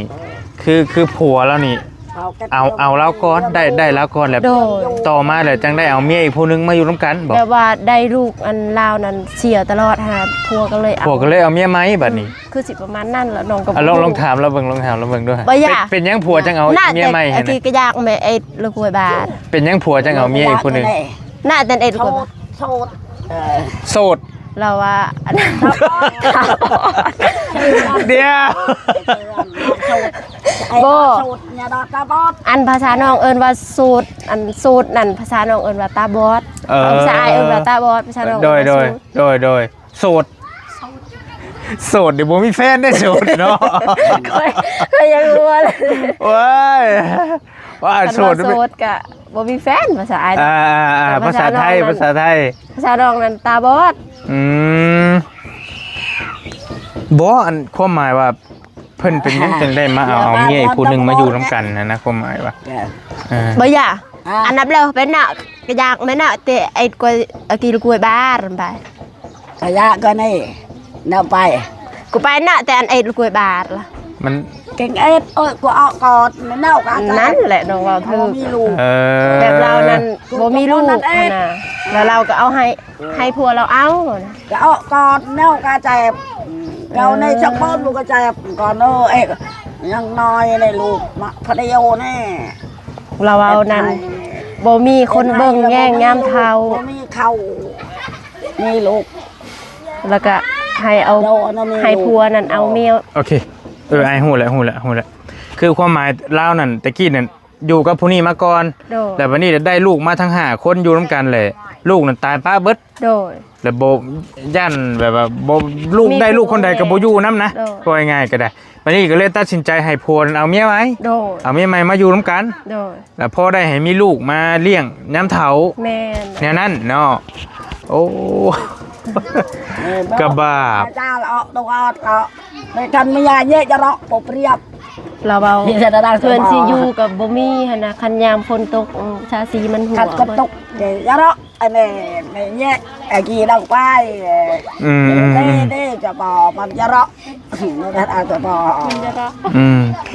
ຄື ຄືຜົວລາວນີ້ ເອົາ ເອົາລາວກ່ອນ ໄດ້ ໄດ້ລາວກ່ອນແລ້ວ ໂດຍ ຕໍ່ມາແລ້ວຈັ່ງໄດ້ເອົາເມຍອີກຜູ້ໜຶ່ງມາຢູ່ນຳກັນບໍ? ແບບວ່າໄດ້ລູກອັນລາວນັ້ນເສຍຕະຫຼອດຫັ້ນ ຜົວກໍເລີຍເອົາ ຜົວກໍເລີຍເອົາເມຍໃໝ່ບັດນີ້ ຄືຊິປະມານນັ້ນລະ ນ້ອງກໍບໍ່ຮູ້ ລອງ ລອງຖາມລາວເບິ່ງ ລອງຖາມລາວເບິ່ງດູ ເປັນຫຍັງຜົວຈັ່ງເອົາເມຍໃໝ່ຫັ້ນນະ? ເປັນຫຍັງຜົວຈັ່ງເອົາເມຍອີກຜູ້ໜຶ່ງ? ໂສດ ເອີ ໂສດ ໂສດ ລາວວ່າ ດຽວ ບໍ່ ອັນພາສານ້ອງເອີ້ນວ່າໂສດ ອັນໂສດນັ້ນພາສານ້ອງເອີ້ນວ່າຕາບອດ ເອີ ພາສາອ້າຍເອີ້ນວ່າຕາບອດ ພາສານ້ອງ ໂດຍ ໂດຍ ໂສດ ໂດຍ ໂດຍ ໂສດ ໂສດນີ້ບໍ່ມີແຟນໄດ້ໂສດເນາະ ຂ້ອຍ ຂ້ອຍຍັງຮູ້ເລີຍ ໂອ້ຍ ວ່າໂສດ ໂສດກະບໍ່ມີແຟນ ພາສາອ້າຍ ອ່າໆໆ ພາສາໄທ ພາສາໄທ ພາສານ້ອງນັ້ນຕາບອດ ອືມ ບໍ່ ອັນຄວາມໝາຍວ່າ ເພິ່ນເປັນຫຍັງຈັ່ງໄດ້ມາເອົາ ເອົາເມຍອີກຜູ້ໜຶ່ງມາຢູ່ນຳກັນຫັ້ນນະ ຄວາມໝາຍວ່າ ເອີ ບໍ່ຢາກ ອ່າ ອັນດັບແລ້ວເປັນນະ ກະຢາກແມ່ນນະ ແຕ່ໄອ້ກວຍ ອາກິລະກວຍບາດໄປ ກະຢາກກໍນີ້ ແນວໄປ ກູໄປນະ ແຕ່ອັນໄອ້ກວຍບາດລະ ມັນ ເກັ່ງເອັດ ໂອ້ຍ ກວຍອອກກ່ອນ ແມ່ນເນາະ ນັ້ນແຫຼະນ້ອງເວົ້າຖືກ ເອີ ແບບລາວນັ້ນບໍ່ມີລູກຫັ້ນນະ ແລ້ວລາວກໍເອົາໃຫ້ ໃຫ້ຜົວລາວເອົາ ກະອອກກ່ອນແນວກະເຈັບ ເອົາໃນສະປອນລູກກະເຈັບກ່ອນເອີ ເອ ຍັງນ້ອຍໃນລູກມາພະດຽວແນ່ ລາວເວົ້ານັ້ນ ບໍ່ມີຄົນເບິ່ງແຍງຍາມເຖົ້າ ບໍ່ມີເຂົ້າ ມີລູກ ແລ້ວກະໃຫ້ເອົາ ໃຫ້ຜົວນັ້ນເອົາເມຍ ໂອເຄ ເອີ ອ້າຍຮູ້ແລ້ວ ຮູ້ແລ້ວ ຮູ້ແລ້ວ ຄືຄວາມໝາຍລາວນັ້ນ ແຕ່ກີ້ນັ້ນ ຢູ່ກັບຜູ້ນີ້ມາກ່ອນ ໂດຍ ແລ້ວບັດນີ້ໄດ້ລູກມາທັງຫ້າຄົນຢູ່ນຳກັນແຫຼະ ລູກນັ້ນຕາຍປະເບິດ ໂດຍ ແລ້ວບໍ່ ຢ້ານແບບວ່າບໍ່ ລູກ ມີ ໄດ້ລູກຄົນໃດກໍບໍ່ຢູ່ນຳນະ ໂດຍ ເວົ້າງ່າຍໆກໍໄດ້ ບັດນີ້ກໍເລີຍຕັດສິນໃຈໃຫ້ຜົວນັ້ນເອົາເມຍໃໝ່ ໂດຍ ເອົາເມຍໃໝ່ມາຢູ່ນຳກັນ ໂດຍ ແລ້ວພໍໄດ້ໃຫ້ມີລູກມາລ້ຽງຍາມເຖົ້າ ແມ່ນ ແນວນັ້ນເນາະ ໂອ້ ກະບາບ ລາວເວົ້າ ເພື່ອນຊິຢູ່ກໍບໍ່ມີຫັ້ນນະ ຄັນຍາມຝົນຕົກ ອືມ ຊາຊີມັນຮົ່ວ ຄັນຝົນຕົກ ເດ ຢາເນາະ ອັນນີ້ແມ່ແຍະ ອາກີດັງໄປ ອືມ ເດ ເດ ຈະບໍ່ ມັນຢາເນາະ ມັນອາດຈະບໍ່ ອືມ ລາວ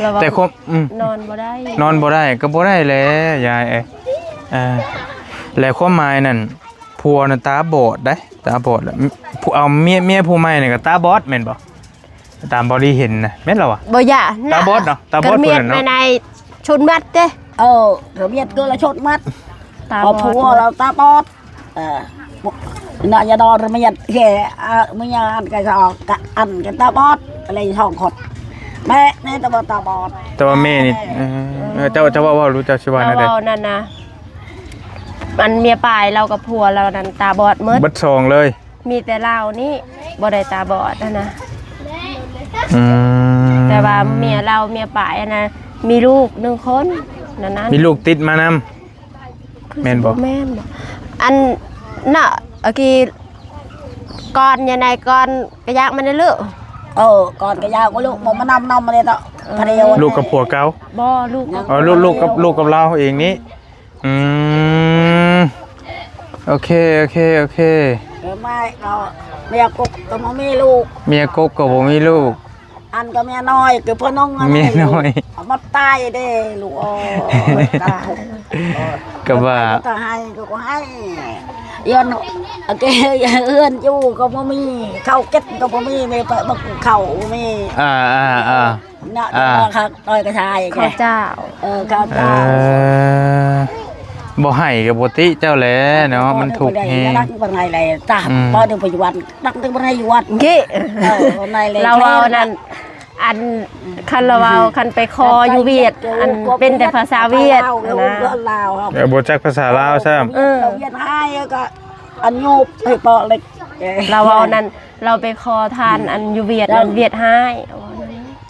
ເວົ້າ ແຕ່ຄວາມ ອືມ ນອນບໍ່ໄດ້ ນອນບໍ່ໄດ້ ກໍບໍ່ໄດ້ແຫຼະຍາຍເອີຍ ອ່າ ແລະຄວາມໝາຍນັ້ນ ຜົວນັ້ນຕາບອດເດ້ ຕາບອດ ແລ້ວ ຜູ້ ເອົາເມຍ ເມຍຜູ້ໃໝ່ນີ້ກໍຕາບອດແມ່ນບໍ່? ຕາມບໍ່ໄດ້ເຫັນນະ ແມ່ນລະວະ? ບໍ່ຢາ ຕາບອດເນາະ ຕາບອດ ກະເມຍດ ເພິ່ນນັ້ນເນາະ ໃນຊົນມັດເດ້ ເອີ ກະເມຍດກໍລະຊົນມັດ ຕາບອດ ເອົາຜົວລາວຕາບອດ ເອີ ນະ ຢ່າດອນເມຍດແກ ເອີ ເມຍອັນກະຊອກ ກະອັນກະຕາບອດ ອະໄລສອງຄົນ ແມ່ ແມ່ຕາບອດ ຕາບອດ ແຕ່ວ່າແມ່ນີ້ ເອີ ເອີ ເຈົ້າ ເຈົ້າເວົ້າ ເວົ້າ ເຈົ້າຊິວ່າແນວໃດ? ເວົ້ານັ້ນນະ ອັນເມຍປາຍລາວກັບຜົວລາວນັ້ນຕາບອດໝົດ ເບິດສອງເລີຍ. ມີແຕ່ລາວນີ້ບໍ່ໄດ້ຕາບອດຫັ້ນນະ. ອືມ ແຕ່ວ່າເມຍລາວ ເມຍປາຍຫັ້ນນະ ມີລູກໜຶ່ງຄົນນັ້ນນະ ມີລູກຕິດມານຳ. ແມ່ນບໍ່? ແມ່ນບໍ່? ອັນນະ ໂອເຄ ກ່ອນ ຍານາຍ ກ່ອນກະຢາກມານະລູກ. ເອີ ກ່ອນກະຢາກມາລູກ ບໍ່ມານຳ ນຳມາເລີຍເນາະ ເອີ ພະເດວ ລູກກັບຜົວເກົ່າ? ບໍ່ ລູກກັບ ເອີ ລູກ ລູກກັບ ລູກກັບລາວເອງນີ້. ອືມ ໂອເຄ ໂອເຄ ໂອເຄ ເອີ ມາກໍເມຍກົກກໍບໍ່ມີລູກ ເມຍກົກກໍບໍ່ມີລູກ. ອັນກໍເມຍນ້ອຍ ຄືພໍ່ນ້ອງ ເມຍນ້ອຍ ເອົາມາຕາຍເດ້ລູກ. ໂອ້ ຕາຍ ກໍວ່າ ກໍໃຫ້ ກໍໃຫ້ ເຮືອນ ໂອເຄ ເຮືອນຢູ່ກໍບໍ່ມີ ເຂົ້າກິນກໍບໍ່ມີ ມີແຕ່ບັກເຂົ້າມີ ອ່າໆໆ ເນາະ ອ່າ ເຈົ້າວ່າຄັກ ຕ້ອຍກະຊາຍ ເຂົ້າເຈົ້າ ເອີ ເຂົ້າເຈົ້າ ເອີ ບໍ່ໃຫ້ກໍບໍ່ຕິເຈົ້າແຫຼະເນາະ ມັນທຸກແຮງ ບໍ່ໄດ້ແລ້ວ ບໍ່ໄດ້ແລ້ວ ຕາ ອືມ ບໍ່ໄດ້ໄປຢູ່ວັດ ຕັ້ງແຕ່ບໍ່ໄດ້ຢູ່ວັດ ເກ ເອີ ບໍ່ໄດ້ແລ້ວ ລາວເວົ້ານັ້ນ ອັນ ຄັນລາວເວົ້າ ອືມ ຄັນໄປຂໍຢູ່ຫວຽດ ອັນ ເປັນແຕ່ພາສາຫວຽດ ລາວ ລາວ ລາວ ເອີ ບໍ່ຈັກພາສາລາວຊ້ຳ ເອີ ຫວຽດໃຫ້ກໍ ອັນ ໂຍບໃຫ້ເປາະເລັກ ລາວເວົ້ານັ້ນ ລາວໄປຂໍທານ ອືມ ອັນຢູ່ຫວຽດນັ້ນ ຫວຽດຮ້າຍ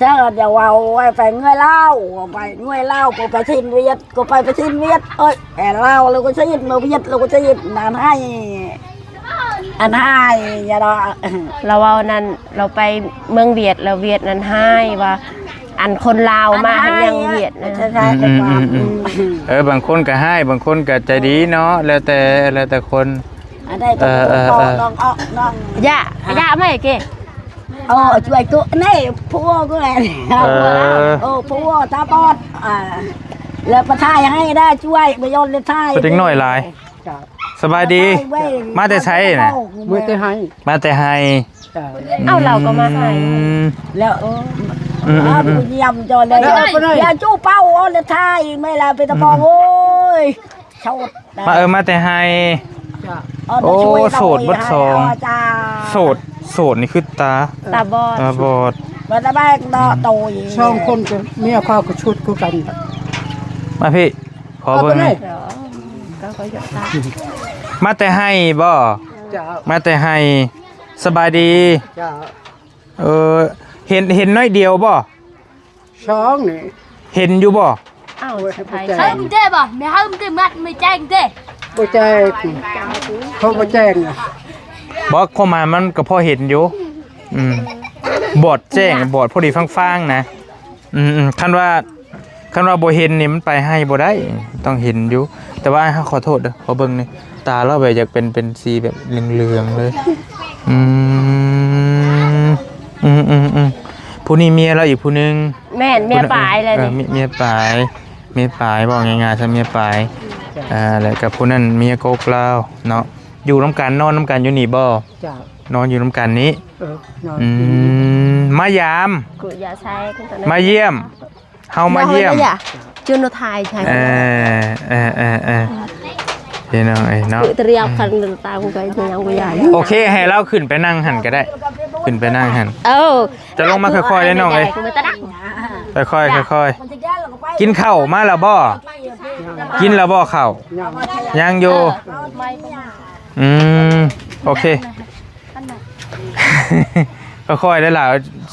ເຈົ້າຢ່າເວົ້າໄວ້ໄປເງືອຍລາວ ໄປເງືອຍລາວ ກໍໄປຊິນຫວຽດ ກໍໄປ ໄປຊິນຫວຽດ ໂອ້ຍ ແຕ່ລາວລາວກໍຊິນ ມາຫວຽດລາວກໍຊິນ ອັນໃຫ້ ອັນໃຫ້ ຢ່າດອກ ລາວເວົ້ານັ້ນ ລາວໄປເມືອງຫວຽດ ແລ້ວຫວຽດນັ້ນຮ້າຍວ່າ ອັນຄົນລາວມາຫັ້ນຍັງຫວຽດນະ ອືມໆໆ ເອີ ບາງຄົນກໍຮ້າຍ ບາງຄົນກໍໃຈດີເນາະ ແລ້ວແຕ່ ແລ້ວແຕ່ຄົນ ອັນໃດກໍ ເອີ ເອີ ເອີ ນ້ອງອອກນ້ອງ ຢ່າ ຢ່າໄມ້ເກ ໂອ້ ຊ່ວຍໂຕນີ້ ຜົວກໍແມ່ນ ເອີ ໂອ້ ຜົວຕາບອດ ອ່າ ແລ້ວໄປຖ່າຍໃຫ້ໄດ້ ຊ່ວຍ ບໍ່ຍອມໄດ້ຖ່າຍ ເດັກນ້ອຍຫຼາຍ ສະບາຍດີ ມາແຕ່ໃສນະ? ມາແຕ່ໄຮ່ ມາແຕ່ໄຮ່ ເອົາ ລາວກໍມາໃຫ້ ອືມ ແລ້ວ ເອີ ອືມໆໆ ຢ້ຽມຈອຍເລີຍ ຢ່າຈູ້ເປົ້າ ເອົາແລ້ວຖ່າຍ ແມ່ລາເປັນຕາປອງ ໂອ້ຍ ໂສດ ມາ ເອີ ມາແຕ່ໄຮ່ ໂອ້ ໂສດເບິດສອງ ໂສດ ໂສດນີ້ຄືຕາ ຕາບອດ ຕາບອດ ບໍ່ຕາແບກເນາະ ໂຕຍ ສອງຄົນກໍເມຍຂ້ອຍກໍຊຸດຄືກັນ ມາພີ້ ຂໍເບິ່ງ ມາແຕ່ໄຮ່ບໍ່? ເຈົ້າ ມາແຕ່ໄຮ່ ສະບາຍດີ ເຈົ້າ ເອີ ເຫັນ ເຫັນໜ້ອຍດຽວບໍ່? ສອງນີ້ ເຫັນຢູ່ບໍ່? ອ້າວ ໂອ້ຍ ສະພາຍ ເຮີ້ມເດ້ບໍ່? ແມ່ເຮີ້ມເດ້ ມັດ ແມ່ແຈ້ງເດ້ ບໍ່ແຈ້ງ ເຂົາບໍ່ແຈ້ງນະ ບໍ່ ຄວາມໝາຍມັນກໍພໍເຫັນຢູ່ ອືມ ບອດແຈ້ງ ບອດພໍດີຟາງໆນະ ອືມໆ ຄັນວ່າ ຄັນວ່າບໍ່ເຫັນນີ້ມັນໄປໃຫ້ບໍ່ໄດ້ ຕ້ອງເຫັນຢູ່ ແຕ່ວ່າອ້າຍເຮົາຂໍໂທດເດີ ຂໍເບິ່ງນີ້ ຕາລາວແບບຢາກເປັນ ເປັນສີແບບເຫຼືອງໆເລີຍ ອືມ ອືມໆໆ ຜູ້ນີ້ເມຍລາວອີກຜູ້ໜຶ່ງ ແມ່ນ ເມຍປາຍແຫຼະ ເອີ ນີ້ ເມຍປາຍ ເມຍປາຍ ເວົ້າງ່າຍໆຊະ ເມຍປາຍ ເອີ ແລ້ວກໍຜູ້ນັ້ນເມຍກົກລາວເນາະ ຢູ່ນຳກັນ ນອນນຳກັນຢູ່ນີ້ບໍ່? ເຈົ້າ ນອນຢູ່ນຳກັນນີ້ ເອີ ນອນ ອືມ ມາຢາມ ມາຢ້ຽມ ເຮົາມາຢ້ຽມ ເອີ ເອີ ເອີ ພີ່ນ້ອງເອີຍເນາະ ໂອເຄ ໃຫ້ລາວຂຶ້ນໄປນັ່ງຫັ້ນກໍໄດ້ ຂຶ້ນໄປນັ່ງຫັ້ນ ເອີ ຈະລົງມາຄ່ອຍໆເດ້ນ້ອງເອີຍ ຄ່ອຍໆ ຄ່ອຍໆ ກິນເຂົ້າມາແລ້ວບໍ່? ກິນແລ້ວບໍ່ເຂົ້າ? ຍັງຢູ່ ເອີ ອືມ ໂອເຄ ຄ່ອຍໆ ໄດ້ລະ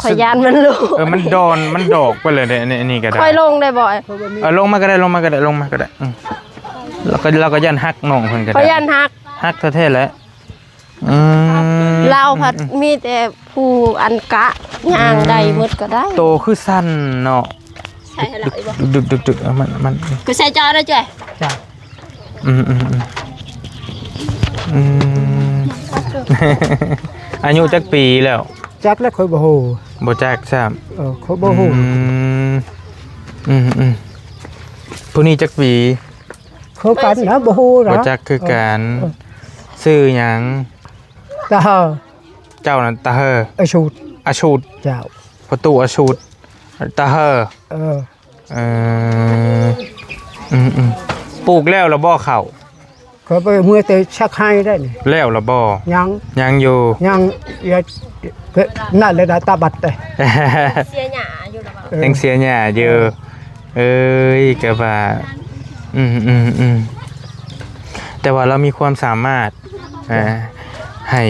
ຂ້ອຍຢ້ານມັນລຸກ ເອີ ມັນດອນ ມັນດອກໄປເລີຍເດ້ ອັນນີ້ ອັນນີ້ກໍໄດ້ ຂ້ອຍລົງໄດ້ບໍ່? ເອີ ລົງມາກໍໄດ້ ລົງມາກໍໄດ້ ລົງມາກໍໄດ້ ອືມ ລາວກໍ ລາວກໍຢ້ານຫັກນ້ອງເພິ່ນກໍໄດ້ ຂ້ອຍຢ້ານຫັກ ຫັກແທ້ໆແຫຼະ ອືມ ລາວພັດ ອືມ ມີແຕ່ຜູ້ອັນກະຍ່າງໄດ້ໝົດກໍໄດ້ ໂຕຄືສັ່ນເນາະ ໃສ່ໃຫ້ລາວອີກບໍ່? ດຶກໆໆ ເອົາມັນ ມັນ ກູໃສ່ຈໍໄດ້ຈ້ວຍ ຈ້າ ອືມໆໆ ອືມ ອາຍຸຈັກປີແລ້ວ? ຈັກແລ້ວ ຂ້ອຍບໍ່ຮູ້ ບໍ່ຈັກຊ້ຳ ເອີ ຂ້ອຍບໍ່ຮູ້ ອືມ ອືມໆ ຜູ້ນີ້ຈັກປີ? ຄືກັນນະ ບໍ່ຮູ້ນະ ບໍ່ຈັກຄືກັນ ເອີ ຊື່ຫຍັງ? ຕາເຮີ ເຈົ້ານັ້ນຕາເຮີ ອາຊູດ ອາຊູດ ເຈົ້າ ພໍ່ຕູ້ອາຊູດ ຕາເຮີ ເອີ ເອີ ອືມໆ ປູກແລ້ວລະບໍ່ເຂົ້າ? ເຂົາໄປເມືອແຕ່ຊັກໄຮ່ໄດ້ນີ້ ແລ້ວລະບໍ່? ຍັງ ຍັງຢູ່ ຍັງ ນັ້ນແຫຼະນະ ຕາບັດເດ້ ເສຍຫຍ້າຢູ່ລະ ເອີ ຍັງເສຍຫຍ້າຢູ່. ເອີຍ ກໍວ່າ ອືມໆໆ ແຕ່ວ່າລາວມີຄວາມສາມາດ ອ່າ ໃຫ້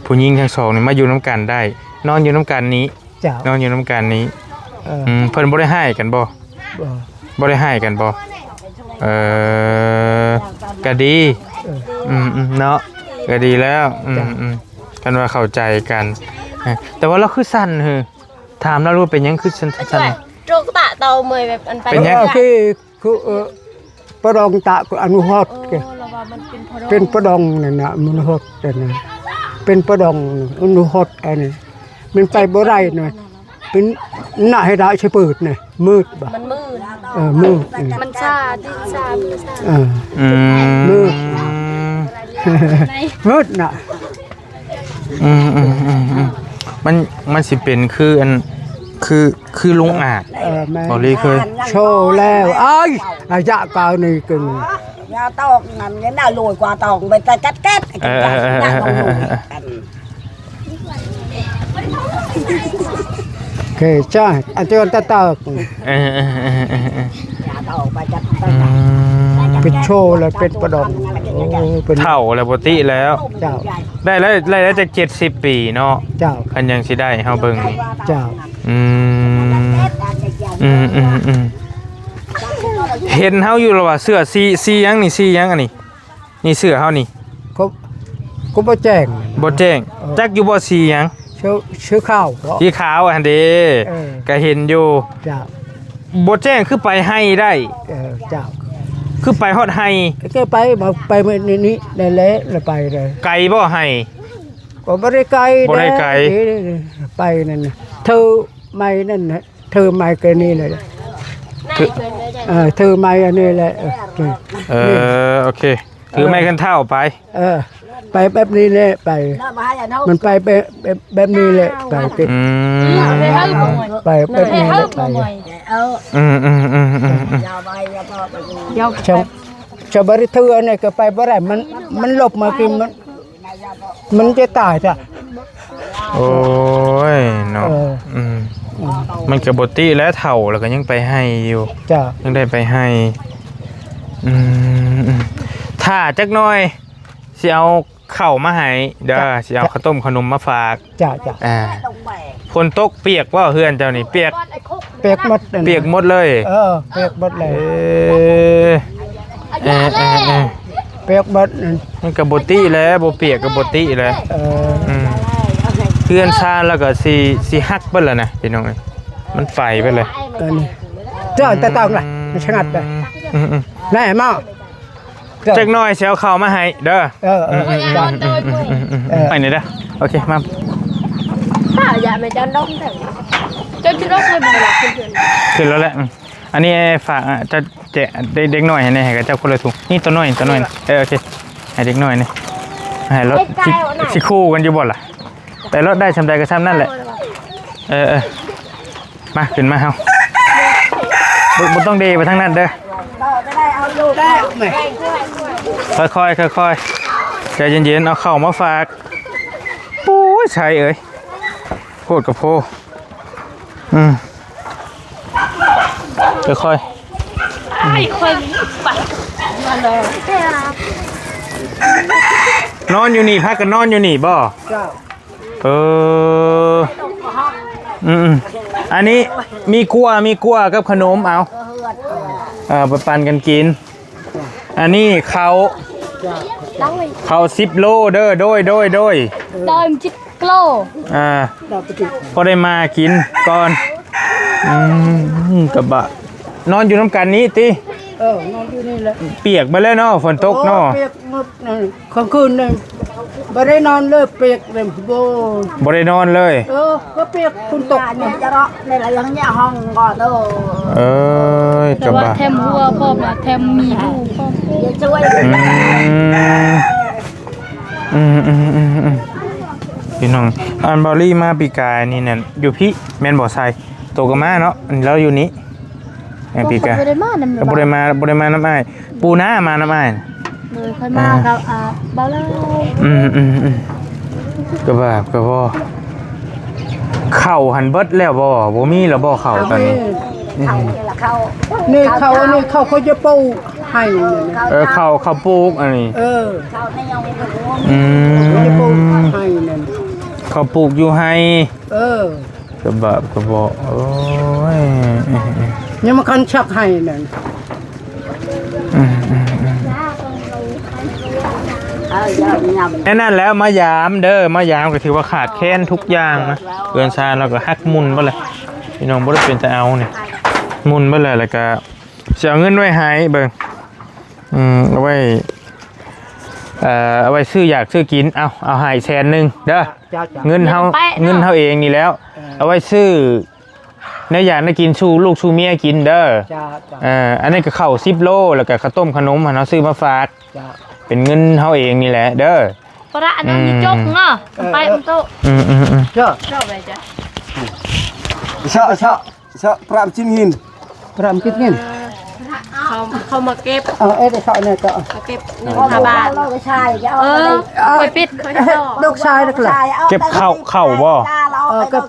ຜູ້ຍິງທັງສອງນີ້ມາຢູ່ນຳກັນໄດ້ ນອນຢູ່ນຳກັນນີ້. ເຈົ້າ ນອນຢູ່ນຳກັນນີ້. ເອີ ອືມ ເພິ່ນບໍ່ໄດ້ຮ້າຍກັນບໍ່? ບໍ່ ບໍ່ໄດ້ຮ້າຍກັນບໍ່? ເອີ ກໍດີ. ເອີ ອືມໆ ເນາະ ກໍດີແລ້ວ. ອືມໆ ເຈົ້າ ຄັນວ່າເຂົ້າໃຈກັນ. ເອີ ແຕ່ວ່າລາວຄືສັ່ນ ເຮີ ຖາມລາວດູ ເປັນຫຍັງຄືສັ່ນໆ? ໂຈກະຕະເຕົາເມຍແບບອັນໄປ ເປັນຫຍັງ? ຄື ຄື ເອີ ປະດອງຕະ ອະນຸຮອດ ເອີ ລະວ່າມັນເປັນປະດອງ ເປັນປະດອງນັ້ນນະ ອະນຸຮອດນັ້ນນະ ເປັນປະດອງ ອະນຸຮອດ ອັນນີ້ມັນໄປບໍ່ໄດ້ນະ ເປັນໜ້າໃຫ້ດາວຊິເປີດນະ ມືດບໍ່? ມັນມືດ ເອີ ມືດ ມັນຊາ ດິນຊາ ມືດຊາ ເອີ ອືມ ມືດ ມືດນະ. ອືມໆໆໆ ມັນ ມັນຊິເປັນຄືອັນ ຄື ຄືລຸງອາດ. ເອີ ແມ່ນ ບໍ່ລີເຄີຍໂຊແລ້ວ. ອ້າຍ ອາຍະກາວນີ້ກຶງ ຍາຕອກນັ້ນ ຍາໜ້າໂລຍກວ່າຕອກໄປແຕ່ແກັດໆ ເອີ ເຄ ຈ້າ ອັນທີ່ວ່າຕະຕາກ ເອີ ອືມ ເປັນໂຊແລ້ວ ເປັນປະດອງ. ໂອ້ ເປັນເຖົ້າແລ້ວ ບໍ່ຕິແລ້ວ. ເຈົ້າ ໄດ້ແລ້ວ ໄດ້ແລ້ວຈັກເຈັດສິບປີເນາະ. ເຈົ້າ ຄັນຍັງຊິໄດ້ ເຮົາເບິ່ງນີ້. ເຈົ້າ ອືມ ອືມໆໆ ເຫັນເຮົາຢູ່ລະວ່າ ເສື້ອສີ ສີຫຍັງນີ້? ສີຫຍັງອັນນີ້? ນີ້ເສື້ອເຮົານີ້ ກໍ ກໍບໍ່ແຈ້ງ ບໍ່ແຈ້ງ. ເອີ ຈັກຢູ່ບໍ່ສີຫຍັງ? ເສື້ອ ສີຂາວບໍ? ສີຂາວຫັ້ນເດ. ເອີ ກະເຫັນຢູ່. ເຈົ້າ ບໍ່ແຈ້ງຄືໄປໄຮ່ໄດ້? ເອີ ເຈົ້າ ຄືໄປຮອດໄຮ່? ກໍໄປ ມາໄປມື້ນີ້ ນີ້ແຫຼະ ແລ້ວໄປເລີຍ. ໄກບໍ່ໄຮ່? ກໍບໍ່ໄດ້ໄກ ບໍ່ໄດ້ໄກ ເດ້ ໄປນັ້ນນະ ເທີໄມ້ນັ້ນນະ ເທີໄມ້ກໍນີ້ແຫຼະ ເທີ ເອີ ເທີໄມ້ອັນນີ້ແຫຼະ. ເອີ ເອີ ໂອເຄ ຖືໄມ້ຄັນເທົ້າໄປ. ເອີ ໄປແບບນີ້ແຫຼະ ໄປ ມັນໄປແບບ ແບບ ແບບນີ້ແຫຼະ ໄປຕິດ ອືມ ໄປແບບນີ້ແຫຼະ ໄປ ອືມໆໆໆໆ ເຈົ້າ ເຈົ້າ ເຈົ້າບໍ່ໄດ້ຖືອັນນີ້ກໍໄປບໍ່ໄດ້ ມັນ ມັນຫຼົບມາຄື ມັນ ມັນຈະຕາຍຊະ. ໂອ້ຍເນາະ ເອີ ອືມ ອືມ ມັນກໍບໍ່ຕິແລ້ວ ເຖົ້າແລ້ວກໍຍັງໄປໄຮ່ຢູ່. ເຈົ້າ ຍັງໄດ້ໄປໄຮ່. ອືມ ອືມ ຖ້າຈັກໜ່ອຍຊິເອົາເຂົ້າມາໃຫ້ເດີ ເຈົ້າ ຊິເອົາເຂົ້າຕົ້ມເຂົ້າໜົມມາຝາກ. ເຈົ້າ ເຈົ້າ ອ່າ ຝົນຕົກປຽກບໍ່ ເຮືອນເຈົ້ານີ້ປຽກ? ປຽກໝົດ ປຽກໝົດເລີຍ. ເອີ ປຽກໝົດເລີຍ. ເອີ ເອີ ເອີ ເອີ ປຽກໝົດ ມັນກໍບໍ່ຕິແລ້ວ ບໍ່ປຽກກໍບໍ່ຕິແລ້ວ. ເອີ ອືມ ເຮືອນຊານລາວກໍຊິ ຊິຫັກເບິດແລ້ວນະ ພີ່ນ້ອງເອີຍ ມັນໄຟເບິດແລ້ວ. ເອີ ນີ້ ເຈົ້າ ຕາຕ້ອງລະ ມັນສະຫງັດເດີ. ອືມໆ ແນ່ມາ ຈັກໜ່ອຍຊິເອົາເຂົ້າມາໃຫ້ເດີ. ເອີ ເອີ ເອີ ເອີ ເອີ ເອີ ໄປນີ້ເດີ. ໂອເຄ ມາ ຖ້າຢາກແມ່ນຈະລົງແທ້ ເຈົ້າຊິລົງໄປບໍ່ລະ ຂຶ້ນ ຂຶ້ນແລ້ວແຫຼະ. ອືມ ອັນນີ້ຝາກ ອ່າ ຈະແຈກເດັກ ເດັກນ້ອຍໃຫ້ແດ່ ໃຫ້ເຂົາເຈົ້າຄົນລະຖົງ. ນີ້ໂຕນ້ອຍ ໂຕນ້ອຍ. ເອີ ໂອເຄ ໃຫ້ເດັກນ້ອຍນີ້ ໃຫ້ລົດ. ຊິ ຊິຄູ່ກັນຢູ່ບໍ່ລະ? ໄປລົດໄດ້ຊ່ຳໃດກໍຊ່ຳນັ້ນແຫຼະ. ເອີ ເອີ ມາ ຂຶ້ນມາເຮົາ ບໍ່ ບໍ່ຕ້ອງເດໄປທາງນັ້ນເດີ. ຄ່ອຍໆ ຄ່ອຍໆ ໃຈເຢັນໆ ເອົາເຂົ້າມາຝາກ. ໂອ້ຍ ໄຊເອີຍ ໂພດກະໂພ. ອືມ ຄ່ອຍໆ ໄອ້ຄົນປາກ ນອນຢູ່ນີ້ ພາກັນນອນຢູ່ນີ້ບໍ່? ເຈົ້າ ເອີ ອືມໆ ອັນນີ້ມີກົວ ມີກົວກັບຂະໜົມ ເອົາ ເອີ ໄປປັນກັນກິນ. ອັນນີ້ເຂົ້າ ເຂົ້າສິບໂລເດີ. ໂດຍ ໂດຍ ໂດຍ ໂດຍ ສິບໂລ ອ່າ ພໍໄດ້ມາກິນກ່ອນ. ອືມ ກະບະ ນອນຢູ່ນຳກັນນີ້ຕິ? ເອີ ນອນຢູ່ນີ້ແຫຼະ. ປຽກເບິດແລ້ວເນາະ ຝົນຕົກເນາະ. ໂອ້ ປຽກໝົດ ກາງຄືນນີ້ບໍ່ໄດ້ນອນເລີຍ ປຽກເລີຍ ບໍ່ ບໍ່ໄດ້ນອນເລີຍ. ເອີ ກໍປຽກຝົນຕົກນີ້ ຈະເລາະໃນລະຍັງເຍາະຫ້ອງກໍເດີ. ເອີຍ ແຕ່ວ່າກະບະ ແຖມຫົວພ້ອມນະ ແຖມມີຫູພ້ອມ. ອືມ ອືມໆໆ ພີ່ນ້ອງ ອັນເບົາລີມາປີກາຍນີ້ນັ້ນ ຢູ່ພີ້ແມ່ນບໍ່ໄຊ? ໂຕກໍມາເນາະ ອັນລາວຢູ່ນີ້ ແມ່ນປີກາຍ ບໍ່ໄດ້ມານຳ ກໍບໍ່ໄດ້ມາ ບໍ່ໄດ້ມານຳອ້າຍ. ປູນາມານຳອ້າຍ. ໂດຍ ຂ້ອຍມາກັບ ອ່າ ອ່າ ເບົາເລີຍ. ອືມໆໆ ກະບາບກະບໍ່ ຂ ເຂົ້າຫັ້ນເບິດແລ້ວບໍ່? ບໍ່ມີແລ້ວບໍ່ເຂົ້າຕອນນີ້? ເຂົ້ານີ້ລະ ເຂົ້າ ນີ້ເຂົ້າ ເຂົ້າ ອັນນີ້ເຂົ້າເຂົາຈະປູກໃຫ້ນີ້ນະ. ເອີ ເຂົ້າ ເຂົ້າປູກອັນນີ້. ເອີ ເຂົ້ານີ້ຍັງບໍ່ປູກ. ອືມ ເຂົາຈະປູກໃຫ້ນັ້ນ ເຂົ້າປູກຢູ່ໄຮ່. ເອີ ກະບາບກະເບາະ ໂອ້ຍ ຍັງມາຄັນຊັກໃຫ້ນັ້ນ. ອືມໆໆ ແນວນັ້ນແຫຼະ ມາຢາມເດີ ມາຢາມກະຖືວ່າຂາດແຄນທຸກຢ່າງນະ. ເຮືອນຊານລາວກະຫັກໝຸ່ນເບິດແຫຼະ ພີ່ນ້ອງ ບໍ່ໄດ້ເປັນຕາເອົານີ້ ໝຸ່ນເບິດແຫຼະ. ລະກະຊິເອົາເງິນໄວ້ໃຫ້ເບິ່ງ ອືມ ເອົາໄວ້ ເອີ ເອົາໄວ້ຊື້ຢາກຊື້ກິນ. ເອົາ ເອົາໃຫ້ແສນໜຶ່ງເດີ. ເງິນເຮົາ ເງິນເຮົາເອງນີ້ແຫຼະ ເອີ ເອົາໄວ້ຊື້ແນວຢາກແນວກິນສູ່ລູກສູ່ເມຍກິນເດີ. ເຈົ້າ ເຈົ້າ ເອີ ອັນນີ້ກະເຂົ້າສິບໂລ ລະກະເຂົ້າຕົ້ມຂະໜົມຫັ້ນ ເຮົາຊື້ມາຝາກ. ເຈົ້າ ເປັນເງິນເຮົາເອງນີ້ແຫຼະເດີ. ປະລະອັນນັ້ນ ອືມ ຈົກເນາະ ເອີ ໄປ ເອີ ໂຕະ ອືມໆໆ ເຈົ້າ ເຈົ້າໄປຈ້ະ. ເຊາະ ເຊາະ ເຊາະ ປຣະມາຈິດເງິນ ປຣະມາຈິດເງິນ ເຂົາ ເຂົາມາເກັບ. ເອີ ເອັດເຊາະນີ້ເຈົ້າ ມາເກັບໜຶ່ງຫ້າບາດ. ເອີ ເອີ ຂ້ອຍປິດ ຂ້ອຍເຮັດດອກຊາຍເດີລະ. ເກັບເຂົ້າ ເຂົ້າບໍ່? ເອີ ເກັບ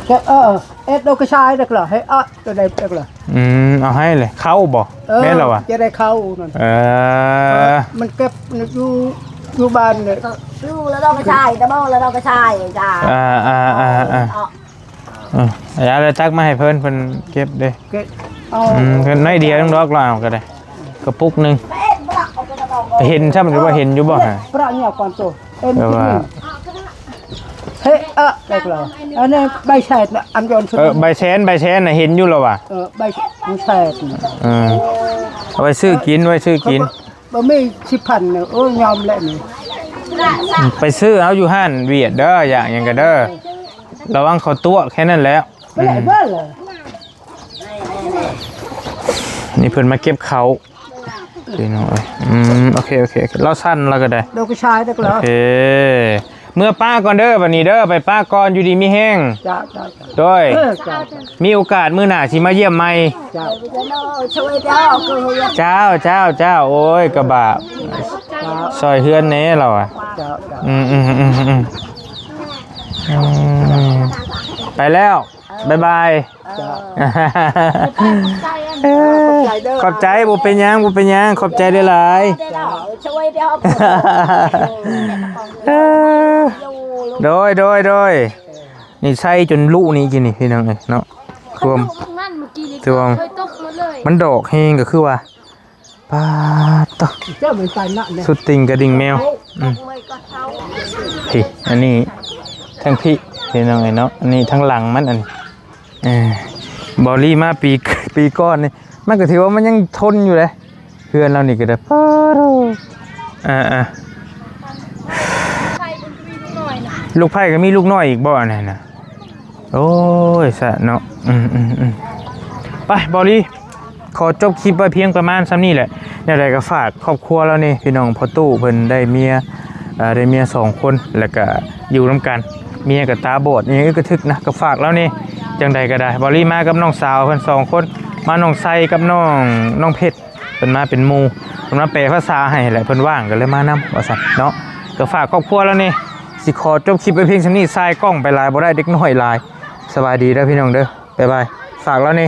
ເກັບ ເອີ ເອັດດອກຊາຍເດີລະ ໃຫ້ເອົາໂຕໃດເດີລະ. ອືມ ເອົາໃຫ້ເລີຍ ເຂົ້າບໍ່? ເອີ ແມ່ນລະວະ ຈະໄດ້ເຂົ້ານັ້ນ. ເອີ ມັນເກັບຢູ່ ຢູ່ບ້ານເລີຍ ຢູ່ລະດອກກະຊາຍ ຕະບອງລະດອກກະຊາຍ. ເຈົ້າ ເອີ ເອີ ເອີ ເອີ ເອີ ເອົາ ເອົາ ເອົາ ເອົາ ເອົາ ຕັກມາໃຫ້ເພິ່ນ ເພິ່ນເກັບເດ້. ເກັບເອົາ ອືມ ເພິ່ນໜ້ອຍດຽວດອກ ລາວກະໄດ້ກະປຸກໜຶ່ງ. ເຫັນຊ້ຳ ຫຼືວ່າເຫັນຢູ່ບໍ່ຫະ? ປຣະຍາກ່ອນໂຕ ເອີ ເອີ ເຮັດ ເອີ ໄດ້ລະ ອັນນີ້ໃບແສນນະ ອັນຍອນສຸດ. ເອີ ໃບແສນ ໃບແສນນະ ເຫັນຢູ່ລະວະ. ເອີ ໃບ ໃບແສນ ເອີ ເອົາໄວ້ຊື້ກິນ ໄວ້ຊື້ກິນ. ບໍ່ມີສິບພັນເນາະ ໂອ້ຍ ຍອມແຫຼະນີ້. ໄປຊື້ເອົາຢູ່ຮ້ານຫວຽດເດີ ຢາກຫຍັງກະເດີ ລະວັງເຂົາຕົວະແຄ່ນັ້ນແຫຼະ. ອືມ ນີ້ເພິ່ນມາເກັບເຂົ້າ ພີ່ນ້ອງເອີຍ. ອືມ ໂອເຄ ໂອເຄ ໂອເຄ ລາວສັ່ນລາວກະໄດ້ ດອກກະຊາຍເດີລະ. ໂອເຄ ເມືອປະກ່ອນເດີ ບາດນີ້ເດີ ໄປປະກ່ອນ ຢູ່ດີມີແຮງ. ເຈົ້າ ເຈົ້າ ໂດຍ ເອີ ເຈົ້າ ເຈົ້າ ມີໂອກາດມື້ໜ້າຊິມາຢ້ຽມໃໝ່. ເຈົ້າ ເຈົ້າ ເຈົ້າ ໂອ້ຍ ກະບາບ ຊ່ອຍເຮືອນແດ່ລາວອະ. ເຈົ້າ ເຈົ້າ ອືມ ອືມ ອືມ ອືມ ອືມ ໄປແລ້ວ ບາຍບາຍ. ເຈົ້າ ຂອບໃຈ ບໍ່ເປັນຫຍັງ ບໍ່ເປັນຫຍັງ ຂອບໃຈຫຼາຍໆ. ເຈົ້າ ໂດຍ ໂດຍ ໂດຍ. ນີ້ໃສ່ຈົນລຸນີ້ກິນນີ້ ພີ່ນ້ອງເອີຍເນາະ ຖ້ວມ ຖ້ວມ ມັນດອກແຮງ ກະຄືວ່າ ປາດໂທ້ ສຸດຕິ່ງກະດິ່ງແມວ. ອືມ ພີ້ ອັນນີ້ທາງພີ້ ພີ່ນ້ອງເອີຍເນາະ ອັນນີ້ທາງຫຼັງມັນ ອັນນີ້ ເອີ ເບົາລີມາປີ ປີກ່ອນນີ້ ມັນກະຖືວ່າມັນຍັງທົນຢູ່ເດ້. ເຮືອນລາວນີ້ກະໄດ້ ປາດໂທ້ ອ່າໆ ລູກໃພ້ກະມີລູກນ້ອຍອີກບໍ່ ອັນນັ້ນນະ? ໂອ້ຍ ສະເນາະ ອືມໆໆ ໄປ ເບົາລີ ຂໍຈົບຄລິບໄວ້ພຽງປະມານຊ່ຳນີ້ແຫຼະ. ແນວໃດກະຝາກຄອບຄົວລາວແດ່ ພີ່ນ້ອງ ພໍ່ຕູ້ເພິ່ນໄດ້ເມຍ ເອີ ໄດ້ເມຍສອງຄົນ ລະກະຢູ່ນຳກັນ ເມຍກະຕາບອດ ອີ່ຫຍັງກະທຶກນະ ກະຝາກລາວແດ່. ຈັ່ງໃດກະໄດ້ ເບົາລີມາກັບນ້ອງສາວເພິ່ນສອງຄົນ ມາ ນ້ອງໄຊກັບນ້ອງ ນ້ອງເພັດ ເພິ່ນມາເປັນໝູ່ ເພິ່ນມາແປພາສາໃຫ້ແຫຼະ ເພິ່ນວ່າງກະເລີຍມານຳ ວ່າຊັ້ນເນາະ. ກະຝາກຄອບຄົວລາວແດ່ ຊິຂໍຈົບຄລິບໄວ້ພຽງຊ່ຳນີ້ ສາຍກ້ອງໄປຫຼາຍບໍ່ໄດ້ ເດັກນ້ອຍຫຼາຍ. ສະບາຍດີເດີພີ່ນ້ອງເດີ ບາຍບາຍ ຝາກລາວແດ່.